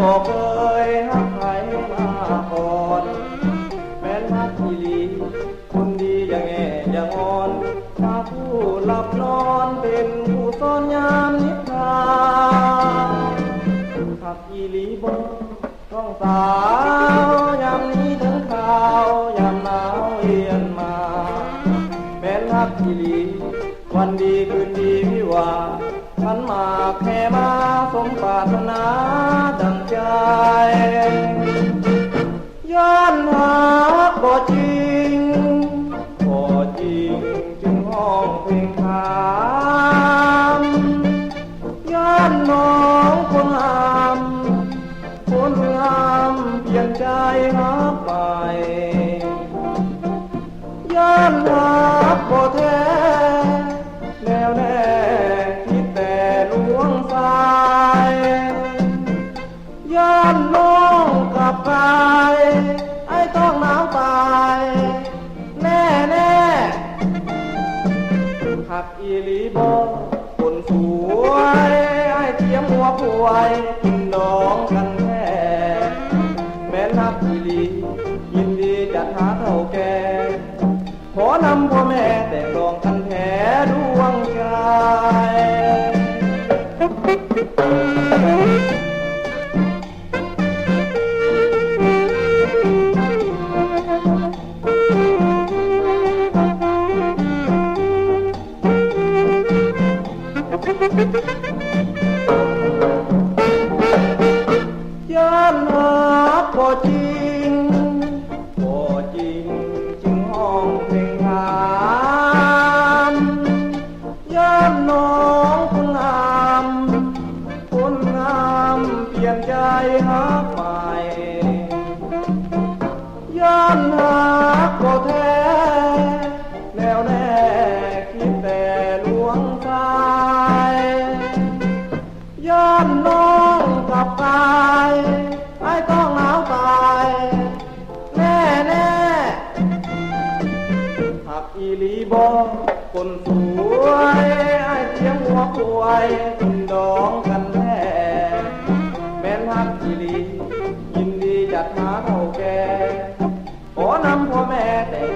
ບໍ່ເຄີຍຮັກໃຜມາກ່ອນ ແມ່ນຮັກອີ່ຫຼີ ຄົນດີຢ່າແງ່ຢ່າງອນ ຫາຜູ້ຫຼັບນອນ ເປັນຜູ້ສອນຍາມນິດທາ ຮັກອີ່ຫຼີບໍ່ ນ້ອງສາວ ຍາມນີ້ເຖິງຄາວ ຍາມໜາວລຽນມາ ແມ່ນຮັກອີ່ຫຼີ ວັນດີຄືນດີວິວາ ຂັນໝາກແຫ່ມາ ສົມປາດຖະໜາດັ່ງໃຈ ຍ້ອນຮັກບໍ່ຈິງ ບໍ່ຈິງຈຶ່ງຮ້ອງເພງຖາມ ຢ້ານນ້ອງຄົນງາມ ຄົນງາມປ່ຽນໃຈຮັກໃໝ່ ຢ້ານຮັກບໍ່ແທ້ ແນ່ວແນ່ຄິດແຕ່ລວງຊາຍ ຢ້ານນ້ອງກັບກາຍ ອ້າຍຕ້ອງໜາວຕາຍ ແນ່ແນ່ ຮັກອີ່ຫຼີບໍ່ ຄົນສວຍ ອ້າຍຕຽມຫົວຄວາຍ ກິນດອງກັນແທ້ ແມ່ນຮັກອີ່ຫຼີ ຍິນດີຈັດຫາເຖົ້າແກ່ ຂໍນຳພໍ່ແມ່ແຕ່ງດອງກັນແທ້ດວງໃຈ ຢ້ານຮັກບໍ່ຈິງ ບໍ່ຈິງຈຶ່ງຮ້ອງເພງຖາມ ຢ້ານນ້ອງຄົນງາມ ຄົນງາມປ່ຽນໃຈຮັກໃໝ່ ຢ້ານຮັກບໍ່ແທ້ ແນ່ວແນ່ຄິດແຕ່ລວງຊາຍ ຢ້ານນ້ອງກັບກາຍ ອ້າຍຕ້ອງໜາວຕາຍ ແນ່ແນ່ ຮັກອີ່ຫຼີບໍ່ ຄົນສວຍ ອ້າຍຕຽມຫົວຄວາຍ ກິນດອງກັນແທ້ ແມ່ນຮັກອີ່ຫຼີ ຍິນດີຈັດຫາເຖົ້າແກ່ ຂໍນຳພໍ່ແມ່ແຕ່ງ